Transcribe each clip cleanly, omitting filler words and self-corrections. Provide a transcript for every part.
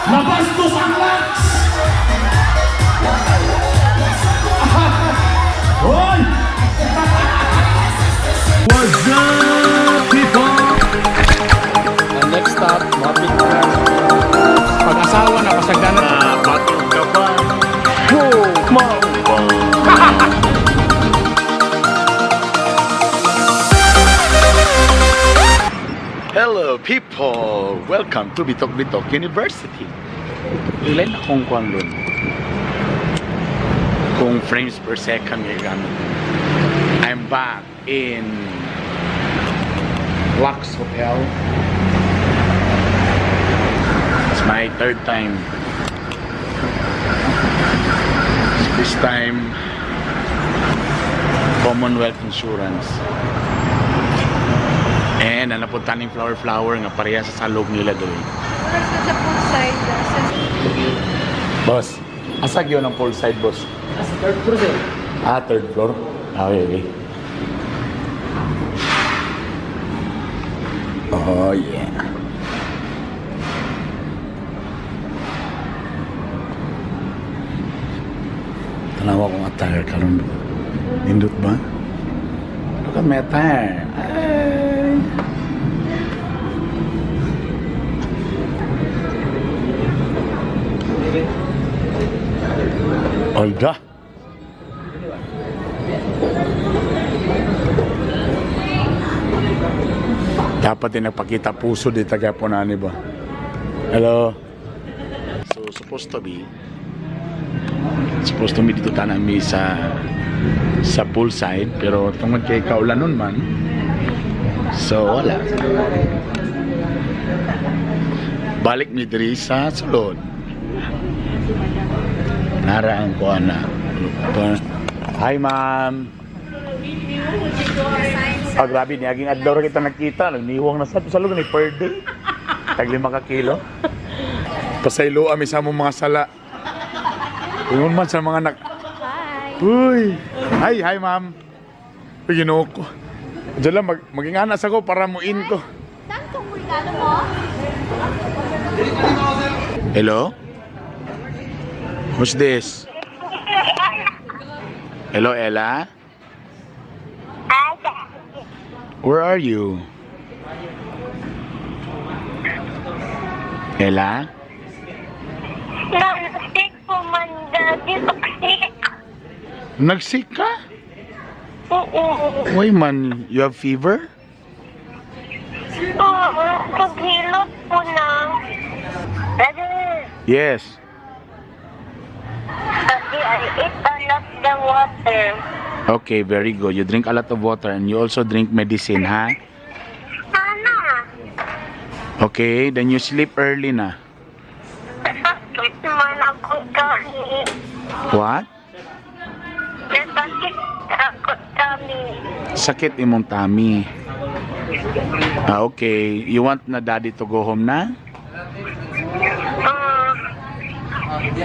Nabastos ang Lux! Hoy! What's up, people? Ang next stop, mapit na. Pag-asawa na, pasagdanan. Batog ka ba? Whoa, mao ba? Hello, people! Welcome to Bitok Bitok University. Ilan akong kuwan doon? Kung frames per second nga gamit. I'm back in Lux Hotel. It's my third time. This time, Commonwealth Insurance. And napunta ning flower flower nga pareha sa salog nila doon. Sa poolside. Boss, asa gyud ang poolside, boss? Sa third floor, sir. Ah, third floor. Ah, okay. Oh, yeah. Tanawa kong attire karon. Nindot ba? Look at my attire. Ay. Olga. Dapat din nagpakita puso dito kaya po nani ba? Hello. So supposed to be dito tanami sa poolside, pero tungod kay kaulanon man, so wala. Balik mi diri sa sulod. Nara ang kuan na. Hi, ma'am. Ah, grabe, niaging adlaw ra kita nagkita. Nagniwang na sa salog ni per day. Tag 5 ka kilo. Pasaylo ami sa among mga sala. Ingon man sa mga nak. Hi! Uy. Hi, hi, ma'am. Uy, Ginoo ko. Diyan lang, maging anas ako para mo in ko. Saan kong regalo mo? Hello? Who's this? Hello, Ella? Where are you? Ella? Nag-sick po man, Daddy. Sick. Nag-sick ka? Oo. Why man, you have fever? Oo. Paghilot po na. Daddy, Yes. Daddy, I eat a lot the water. Okay, very good. You drink a lot of water and you also drink medicine, ha? Sana. Okay, then you sleep early na. Sakit man ako, Daddy. What? Nasakit ako, tummy. Sakit imong tummy. Ah, okay. You want na daddy to go home na?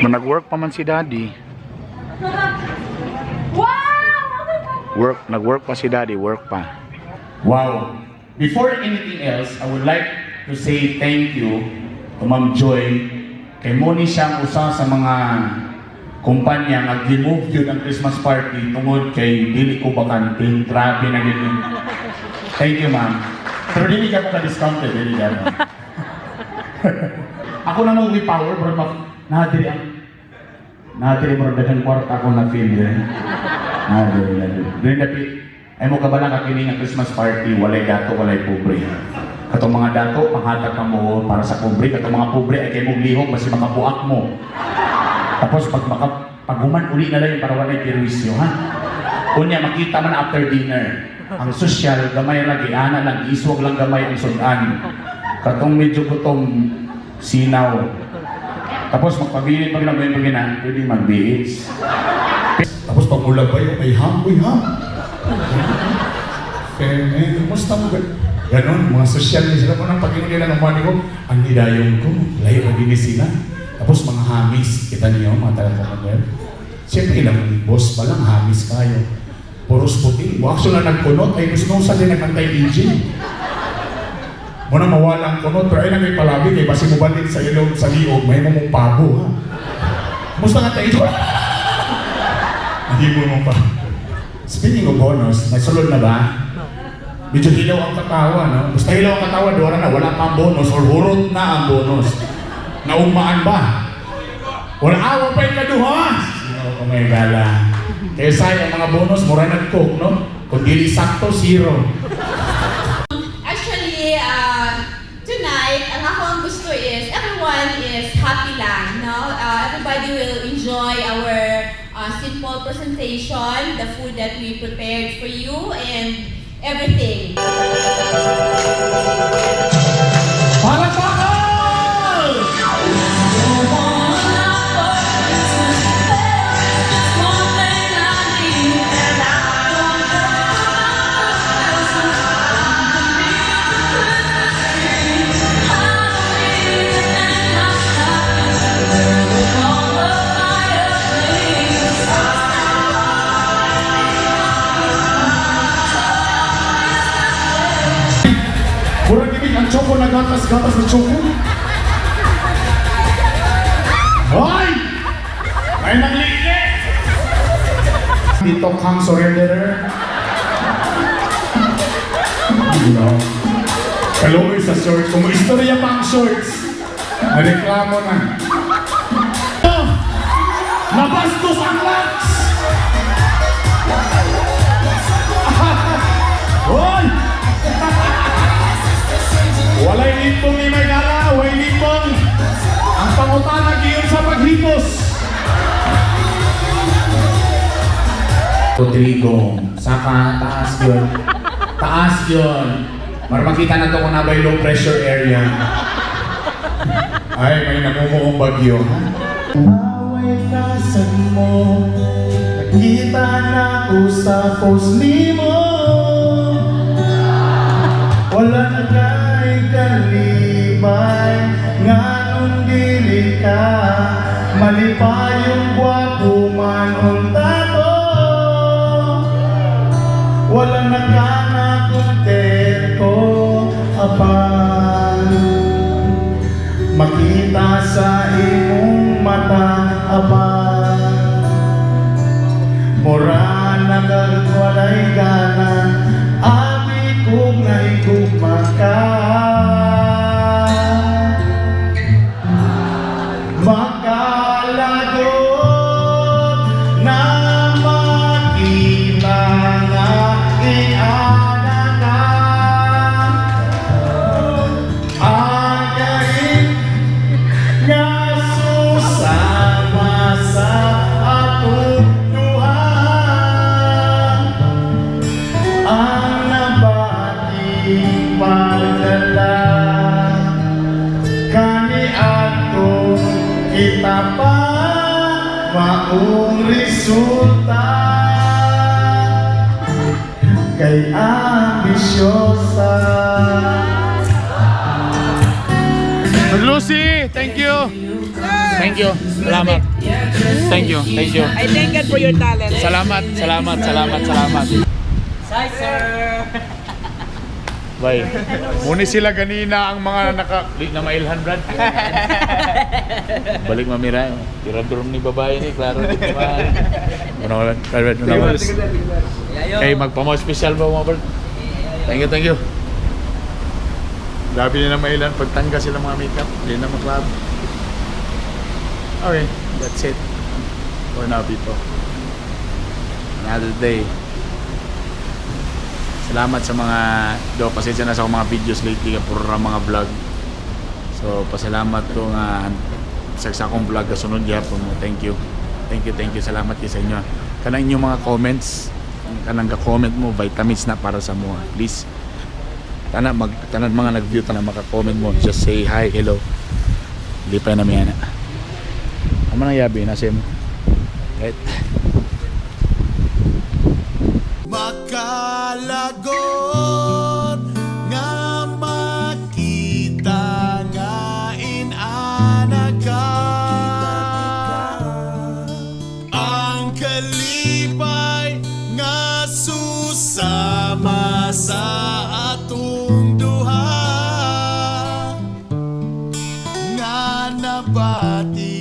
Nag-work pa man si daddy. Work, nag-work pa si daddy, work pa. Wow. Before anything else, I would like to say thank you to Ma'am Joy. Kay mo ni siyang usa sa mga kumpanya nga gi-move yun ang Christmas party tungod kay dili ko bakante. Grabe na gyud yun. Thank you, ma'am. Pero dili ka mo ka-discounted, dili ka mo. Ako na nung power, pero nahadiri ang nahadiri mo daghan kwarta ako na feel yun. Nahadiri, nahadiri. Dili na ay mo kabala ka kini nga Christmas party, walay dato, walay pobre. Katong mga dato, panghatag ka mo para sa pobre. Katong mga pobre ay kay mong lihok, basi makabuak mo. Tapos pag maka, pag human uli na lang yun para walay perwisyo, ha? Unya, makita man after dinner. Ang social, gamay lagi, ana lang, iswag lang gamay ang sudan. Katong medyo gutom, sinaw. Tapos magpabilin pag lang pag gina, pwede mag-beach. Tapos pag mula ba yung ay ham, uy ham. Eh, kumusta mo? Ganon, mga social ni sila po nang pag nila ng money ko, ang hidayong ko, layo na din sila. Tapos mga hamis, kita niyo, mga taga-Commonwealth. Siyempre, ilang boss pa lang, hamis kayo. Puros puti. Actually na nagkunot, ay nusnusan din nagantay DJ. Muna mawala ang kunot, pero ay lang may palabi kay basi mobalik sa ilong sa liog, may mong pabo, ha. Musta nga tayo? Hindi mo mo pa. Speaking of bonus, nagsulod na ba? Medyo hilaw ang katawa, no? Basta hilaw ang katawa, doon na, wala pa ang bonus or hurot na ang bonus. Naugmaan ba? Wala awa pa yung kaduha! Sino ko may gala. Kaya sayang mga bonus, mura nag-cook, no? Kung dili sakto, zero. Actually, tonight, ang ako ang gusto is everyone is happy lang, no? Everybody will enjoy our simple presentation, the food that we prepared for you, and everything. Palakpakan! Murag ibig ang choco na gatas-gatas na choco. Hoy! May nanglili! Dito kang surrenderer. No. Kaluoy sa shorts. Kung istorya pa ang shorts, nareklamo na. Oh! Nabastos ang locks! Hoy! Walay limpong ni may gala, walay limpong. Ang pangutana giyon sa paghipos. Rodrigo, saka taas yun. Taas yun. Para makita na to kung nabay low pressure area. Ay, may namumuong bagyo. Away kasan mo, nakita na ko sa post nimo. Wala na kay kalibay, nganong dili ka malipayong gwapo man unta to. Wala na ka na kontento apan makita sa imong mata, apan mura na kag walay gana, abi kong nahigugma ka. Makalagot na makita nga iana ka. Ang nga susama sa atong duha, ang nabating pagdala kani ato kita pa maong resulta kay ambisyosa. Lucy, thank you. Thank you. Salamat. Thank you. Thank you. I thank God for your talent. Salamat, salamat, salamat, salamat. Hi, sir. Bye. Muni sila ganina ang mga naka... Di na mailhan, Brad. Balik mamira. Tirador ni babae ni, klaro di naman. Ano ka, Brad? Brad, ano ka? Kay magpamo special ba mga Brad? Thank you, thank you. Grabe nila mailan pagtangga sila mga makeup. Hindi na maklaro. Okay, that's it. For now, people. Another day. Salamat sa mga do pasensya na sa akong mga videos lately ka puro ra mga vlog. So pasalamat ko nga sa akong vlog kasunod gyapon mo. Thank you. Thank you, thank you. Salamat kay sa inyo. Kanang inyong mga comments, kanang ka-comment mo vitamins na para sa mua. Please. Tana mag tanan mga nag-view tanan maka-comment mo. Just say hi, hello. Lipay na mi ana. Amo nang yabi na mo. Right. Makalagot nga makita nga inana ka, ang kalipay nga susama sa atong duha. nabati.